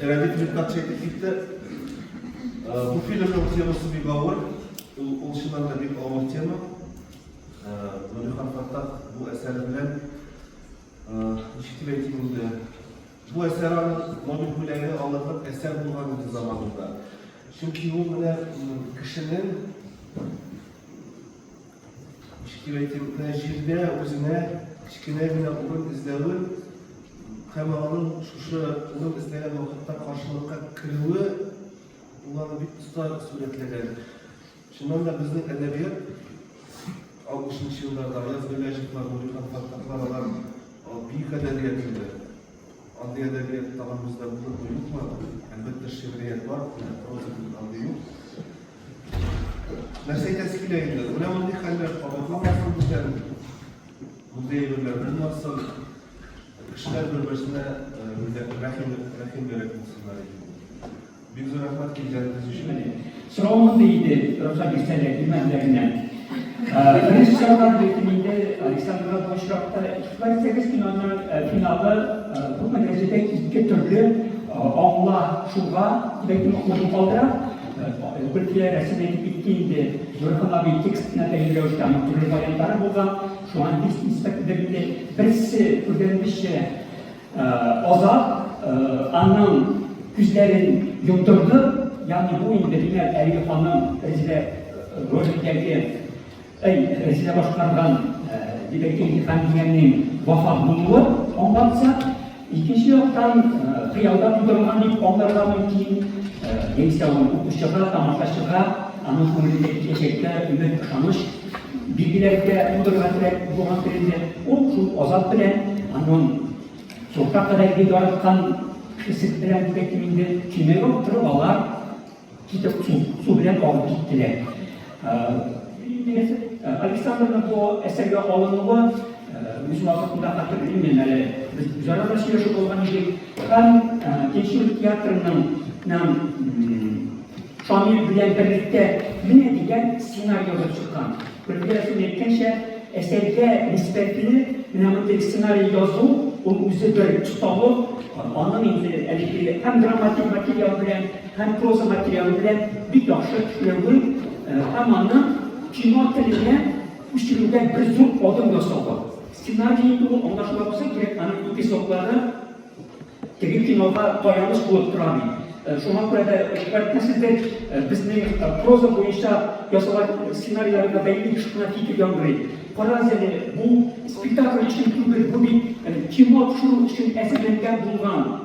Рәдиф Рифкатович әйтеп китте. Бу фильмның темасы бик авыр. Ул чыннан да бик авыр тема. Нурихан Фаттах бу әсәре белән, ничек дип әйтим инде, бу әсәр аның Нобель бүләге алырлык әсәр булган иде заманында. Чөнки ул менә кешенең, ничек дип әйтим, менә җирдә үзенә кечкенә генә урын эзләвен һәм аның шушы урын эзләгән вакытта каршылыкка керүе, ул аны бик оста сурәтләгән. Чыннан да безнең әдәбият 60 нчы елларда Аяз Гыйләҗевлар, Нурихан Фаттахлар, алар бөек әдәбият иде. Андый әдәбият тагын бездә булырмы, юкмы? Әлбәттә, шигърият бар, менә проза кебек андый юк. Нәрсә әйтәсе килә инде? Менә мондый хәлләр кабатланмасын бүтән. Мондый әйберләр булмасын. Кешеләр бер-берсенә рәхим, рәхимлерәк булсыннар иде. Бик зур рәхмәт килгәнегез өчен. Сорау мондый иде, рөхсәт итсәләр, имәнләреннән. Режиссерлар бит инде Александрга бу очракта игътибар итсәгез, киноның финалы күпме дәрәҗәдә ике төрле аңлашуга, димәк, урын калдыра. Гөлфия рәсем әйтеп китте инде, Нурхан абый текстына бәйле рәвештә аның төрле вариантлары булган. Шуңа нисбәтледер инде. Берсе, күргәнебезчә, Азат аның күзләрен йомдырды, ягъни бу инде, димәк, әлеге ханым Резидә ролендәге, әй, Резидә башкарган, димәк, Хәмдиянең вафат булуы аңлатса, икенче яктан, хыялда тудырылган дип аңларга мөмкин, яисә ул укучыга, тамашачыга аның күңелендә киләчәккә өмет, ышаныч билгеләргә тудырырга теләк булгандыр инде. Ул шул Азат белән аның сугышка кадәрге яраткан кешесе белән дип әйтим инде, көймәгә утырып алар китеп су, су белән агып киттеләр. Александрның бу әсәргә алынуы үз вакытында хәтерлим мин әле, без үзара да сөйләшеп алган идек. Һәм Тинчурин театрының Шамил белән берлектә менә дигән сценарий язып чыккан. Гөлфия Рәсүл әйткәнчә, әсәргә нисбәтле менә мондый сценарий язу, ул үзе бер осталык, аның инде әлеге һәм драматик материал белән, һәм проза материалы белән бик яхшы эшләве һәм аны кино теленә күчерүгә бер зур адым ясавы. Сценарий инде ул аңлашыла булса кирәк, аның эпизодлары Теге кинога таяныч булып тора бит. Шуңа күрә дә игътибар итмәсездер, безнең проза буенча ясалган сценарийларга бәйле еш кына фикер яңгырый. Карагыз әле, бу спектакль өчен түгел, бу бит кино төшерү өчен әзерләнгән булган.